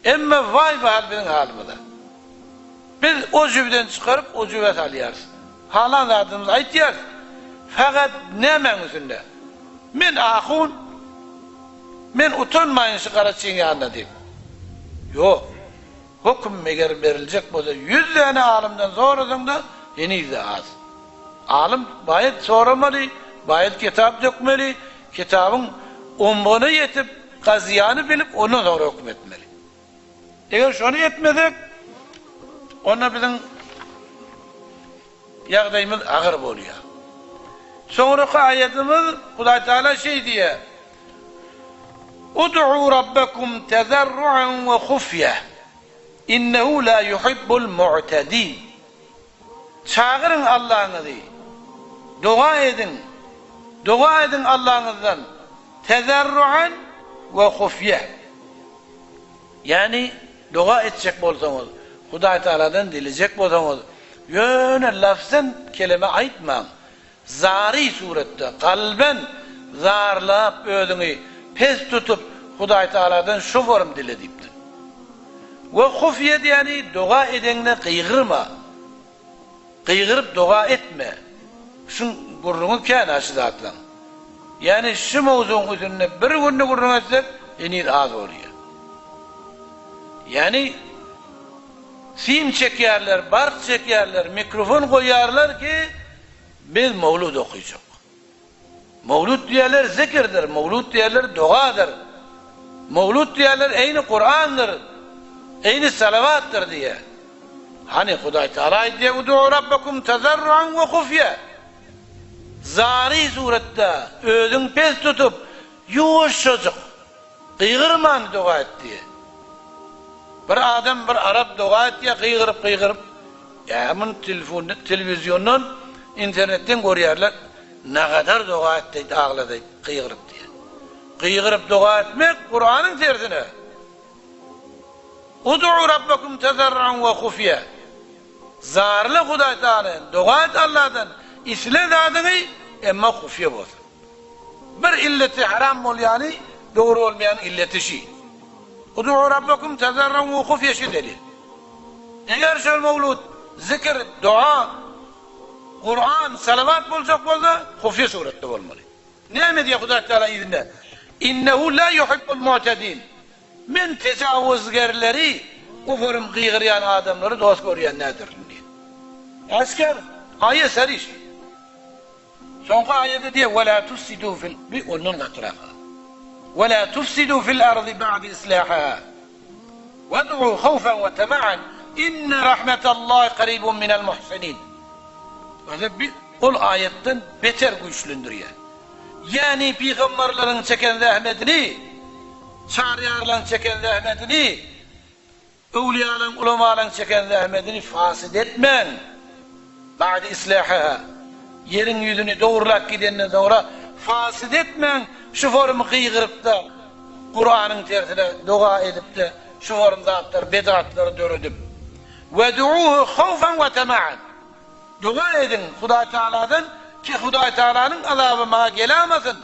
Emma waý bahal biziň halymyza. Biz o jübden çykaryp o jübe salýarys. Halan zadymyzy aýtýarys. Fakat nämäň üstünde? Men ahun. Men utanmaýyn şu garaçyň ýanynda diýip. Ýok. Höküm meger beriljek bolsa ýüz däne alymdan sorasaň-da heniz-de az. Alym baýat soramaly, baýat kitap dökmeli, kitabyň omgyna ýetip, kazyýany bilip, ondan soňra höküm etmeli. Eger şony etmesek, onda biziň ýagdaýymyz agyr bolýar. Soňraky aýadymyz Hudaý Taala şeý diýýär, Ud'u rabbakum tezarruan we hufýe, innehu la yuhibbul mu'tedin. Çagyryň Allaňyzy, doga ediň, doga ediň Allaňyzdan tezarruan we hufýe. Ýagny doga etjek bolsaňyz, Hudaý Tagaladan dilejek bolsaňyz, ýöne lafzan keleme aýtmaň. Zary suratda, kalben zarlap özüňi pes tutup Hudaý Tagaladan şu form dile diýipdir. We hufýe diýeni doga edeňde gygyrma. Gygyryp doga etme. Şuň gürrüňi kän-ä şu zatlaň. Ýagny şu mowzugyň üstünde bir günde gürrüň etsek heniz az bolýar. Ýagny sim çekýärler, bark çekýärler, mikrofon goýýarlar ki biz mowlud okyjak. Mowlud diýerler zikirdir, mowlud diýerler dogadyr. Mowlud diýerler eýni Kurandyr, eýni salawatdyr diýýär. Hany Hudaý Taala aýdýar, Udu rabbakum tazarruan we hufýa. Zary suratda özüň pes tutup, ýuwaşjajyk, gygyrman doga et diýýär. Bir adam, bir arap doga etýär, gygyryp-gygyryp. Ýa muny telefondan, telewiziondan, internetden görýärler. Nagadar doga etdi, aglady, gygyryp diýýär. Gygyryp doga etmek Kuranyň tersine. Ud'u rabbakum tazarruan we hufýa. Zarla Hudaý Tagaladan, doga et Allahdan, isle zadyňy, emma hufýa bolsun. Bir illeti haram bolýany, dogry bolmaýanyň illeti şi. Ud'u rabbakum tazarruan we hufýa şi delil. Eger şol mowlud, zikir, doga, Kuran, salawat boljak bolsa, hufýa suratda bolmaly. Näme diýýär Hudaý Tagala yzynda? Innehu la yuhibbul mu'tedin. Men tejawuzgerleri, gufurum gygyrýan adamlary dost görýän däldirin diýýär. Äşgär, aýa seriş. Soňky aýada diýýär, Ve la tufsidu fil, bi ondan gatyrak. Ve la tufsidu fil ardy ba'de islahiha. Wed'u hawfen we tema'an inne rahmetallahi karibun minel muhsinin. Özi bi ol aýatdan beter güýçlendirýär. Ýagny pygambarlaryň çeken zähmetini, çaryýarlaryň çeken zähmetini, Öwlüýalaryň, ulamalaryň çeken zähmetini fasid etmäň. Ba'de islahiha, ýeriň ýüzüni dogrulap gidenden soňra fasid etmäň, şu forumy gygyrypda, Kuranyň tersine doga edipde, şu forum zatlary, bedatlary döredip. Weduuhu hawfan we tama'an. Doga ediň Hudaý Tagaladan ki Hudaý Tagalanyň azaby maňa gelamasyn,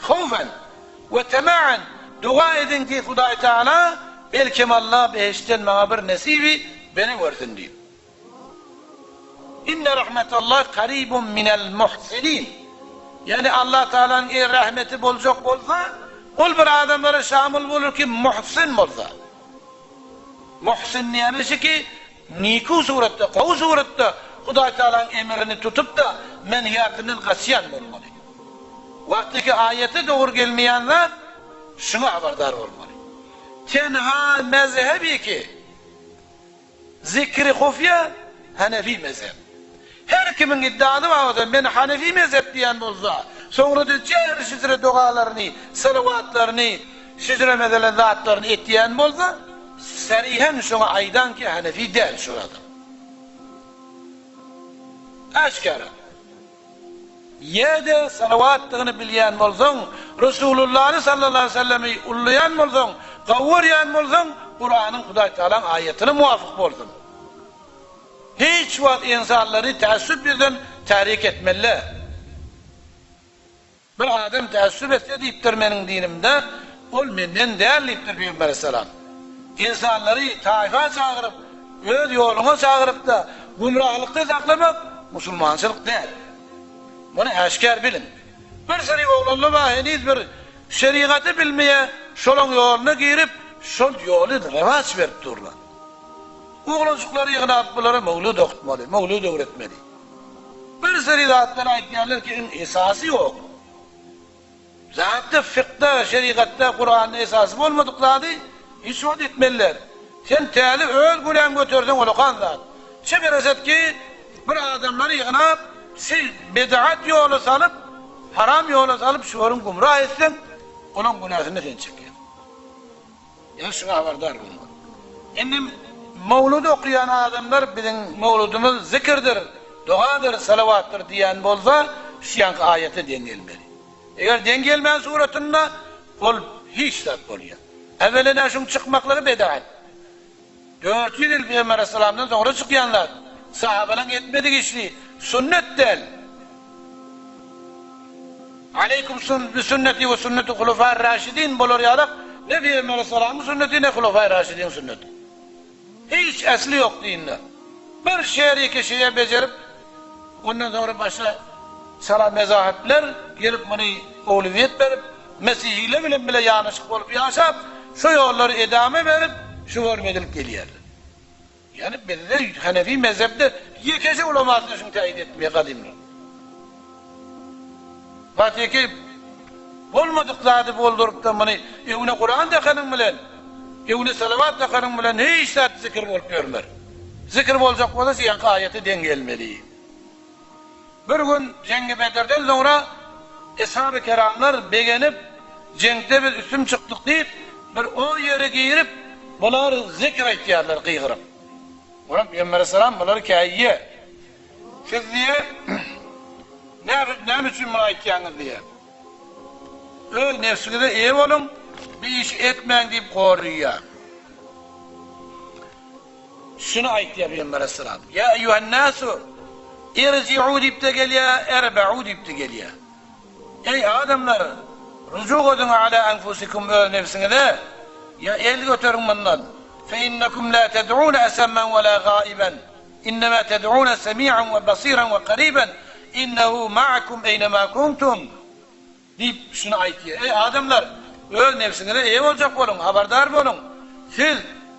howfen we tema'an, doga ediň ki Hudaý Tagala belkem Alla behiştden maňa bir nesibi berewersin diýip. Inne rahmetallahi karibun minel muhsinin. Ýagny Allah Tagalanyň eger rahmeti boljak bolsa, ol bir adamlara şamyl bolar ki muhsin bolsa. Muhsin diýeni şu ki, Niku suratda, gowy suratda Hudaý Tagalaň emrini tutup-da, menhiýatyndan gaçýan bolmaly. Wagtlyky aýata dogry gelmeýän zat, şuňa habardar bolmaly. Tenha mezhebi ki, zikri hufýa hanefi mezhep. Her kimiň iddiasy bar bolsa, men hanefi mezhep diýen bolsa, soňra-da jähr şijre dogalaryny, salawatlaryny, şijre mesele zatlaryny etýän bolsa, Sarihen şoňa aýdan ki Hanefi däl şol adam. Aşkara. Ýa-da salawatdygyny bilýän bolsaň, Resulullany sallallahu aleýhi we sellemi ullaýan bolsaň, gowy görýän bolsaň, Kuranyň Hudaý Tagalaň aýatyna muwafyk bolsun. Hiç wagt ynsanlary täessüp ýüzden tärik etmeli. Bir adam täessüp etse diýipdir meniň dinimde, ol menden däl diýipdir Pygamber aleyhissalam. Ynsanlary taýfa çagyryp, öz ýoluňa çagyryp-da, gümrahlykda saklamak musulmançylyk däl. Muny äşgär biliň. Bir süri oglanlar bar heniz bir şerigaty bilmeýär, şolaň ýoluna girip, şol ýoly rewaç berip durlar. Oglanjyklary ýygnap bulara mowlud okutmaly, mowlud öwretmeli. Bir süri zatlar aýtýarlar ki, iň esasy ýok. Zatda fykda, şerigatda, Kuranda esasy bolmadyk zady hiç wagt etmeli däl. Sen täze öz günäňi göterseň ulakan zat. Çi bereset ki bir adamlary ýygnap şi bidgat ýola salyp, haram ýola salyp şularyň gümra etseň olaň günäsini sen çekýäň. Ýa şuňa habardar bolmaly. Indi mowlud okaýan adamlar biziň mowludymyz zikirdir, dogadyr, salawatdyr diýýän bolsa, şu ýaňky aýata deň gelmeli. Eger deň gelmän suratynda ol hiç zat bolýar. Äwelena şuň çykmaklygy bedaat. 400 ýyl Pygamber aleyhissalamdan soňra çykýan zat. Sahabalaň etmedik işi sünnet däl. Aleýkum bi sünneti we sünneti hulefai raşidin bolar ýalak ne Pygamber aleyhissalamyň sünneti ne hulefai raşidin sünneti. Hiç esli ýok dinde. Bir şeriki şeýe bejerip ondan soňra başga çala mezahipler gelip muny owlüwiýet berip mesihiler bilen bile ýanaşyk bolup ýaşap şu ýollary edame berip şu görüm edilip gelýärler. Ýani bizde Hanefi mezhepde ýekeje ulamasyna şuny täýit etmeýär gadymdan. Batiki bolmadyk zady boldurypda muny öňüne Kuran dakanyň bilen, öňüne salawat dakanyň bilen hiç zat zikir bolup ýörmer. Zikir boljak bolsa şu ýaňky aýata deň gelmeli. Bir gün Jeňgi Bedirden soňra Eshaby keramlar begenip, jeňde biz üstün çykdyk diýip, bir o ýere girip, bular zikir aýtýarlar gygyryp. Olam Pygamber aleyhisselam bulary käýýär. Siz diýýär, näme üçin muny aýtýaňyz diýýär. Öz nebsiňize eýe boluň, bu işi etmäň diýip goraýar. Şuny aýtýar Pygamber aleyhisselam, Ýa eýýuhen-nasu, irji'u diýip-de gelýär, erbe'u diýip-de gelýär. Eý adamlar, rujuk ediň ala enfusikum öz nebsiňize, ýa el göteriň mundan, fe innekum la ted'une esemmen we la gaiben, innema ted'une semi'an we basiran we kariben, innehu ma'akum eýnema kuntum. Diýip, şuny aýtýar, Eý, adamlar! Öz nebsiňize eýe boljak boluň, habardar boluň! Siz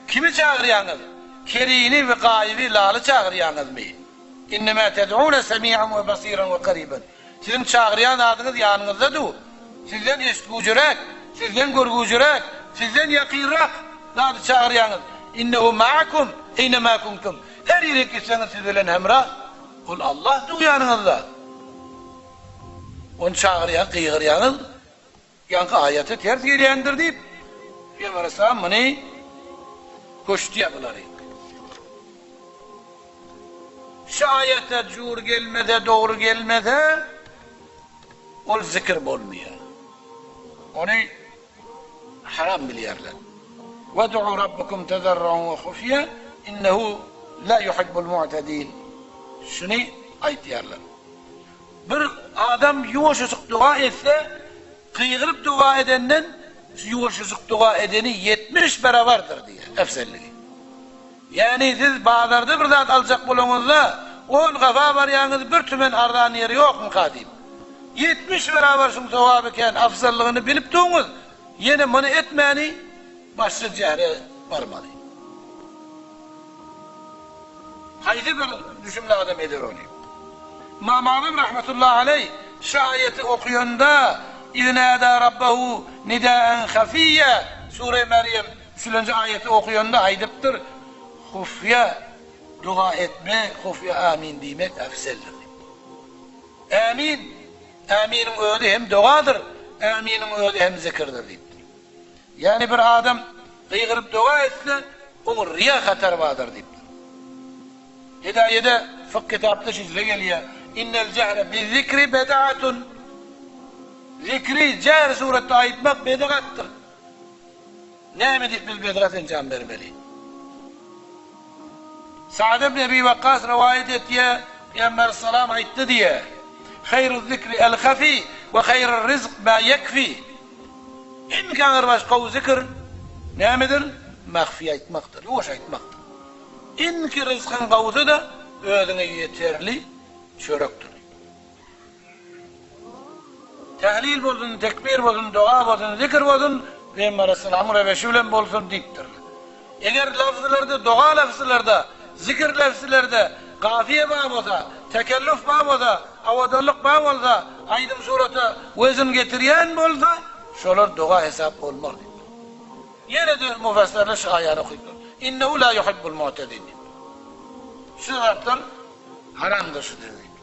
kimi çagyrýaňyz? Kerini we gaýyby, laly çagyrýaňyzmy? Innemâ ted'ûne semî'an we basîran we karîben. Siziň çagyrýan zadyňyz ýanyňyzda dur. Sizden eşitgüjiräk, sizden görgüjiräk, sizden ýakynrak zady çagyrýaňyz. Innehu ma'akum eýnemâ kuntum. Her ýere gitseňiz siz bilen hemra. Ol Allah dur ýanyňyzda. Ony çagyrýaňyz, gygyrýaňyz, ýaňky aýata ters gelýändir diýip, Pygamber aleyhisselam muny göçdýär bulary. Şu aýata jur gelmese, dogry gelmese, ol zikir bolmaýar. Ony haram bilýärler. Wed'u rabbakum tezerruan we hufiýa innehu la yuhibbul mu'tedin. Şuny aýtýarlar. Bir adam ýuwaşajyk doga etse, gygyryp doga edenden şu ýuwaşajyk doga edeni 70 barabardyr diýýär, efzelligi. Ýagny siz bazarda bir zat aljak bolaňyzda, on gafa barýaňyz bir tümen arzan ýeri ýokmyka diýip. 70 barabar şuň sogaby kän, afzallygyny bilip duňyz, ýene muny etmäni başga jähre barmaly. Haýsy bir düşümli adam eder ony? Ymam Agzam rahmetullahi aleý şu aýaty okuyanda, Iz nada rabbahu nidaen hafiýa, Sure Merýem üçülenji aýaty okuyanda aýdypdyr, Hufýa doga etmek, hufýa amin diýmek afzeldir diýipdir. Ämin, äminiň özi hem dogadyr, äminiň özi hem zikirdir diýipdir. Ýagny bir adam gygyryp doga etse, oň riýa hatary bardyr diýipdir. Hidaýede fykh kitapda şeýle gelýär, Innel jehre bizzikri bed'atun. Zikri jehr suratda aýtmak bedgatdyr. Näme diýip biz bedgat enjam bermeli? Sa'd ibn Ebi Wakkas rowaýat etýär, Pygamber salam aýtdy diýýär, Haýruz zikri el-hafi we haýrur rizk ma ýekfi. Iň aňyrbaş gowy zikir nämedir? Mahfiý aýtmakdyr, ýuwaş aýtmakdyr. Indiki ryzkyň gawusy-da özüňe ýeterli çörekdir. Tehlil bolsun, tekbir bolsun, doga bolsun, zikr bolsun, Pygamber aleyhissalamyň reweşi bilen bolsun diýipdirler. Eger lafzlarda, doga lafzlarda, zikr lafzlarda gafiýe bar bolsa, tekelluf bar bolsa, owadanlyk bar bolsa, aýdym surata wezn getirýän bolsa, şolar doga hesap bolmaz diýipdir. Ýene-de mufessirler şu aýany okypdyr. Innehu la yuhibbul mu'tedin diýipdir. Şu zatlar haramdyr şu diýipdir.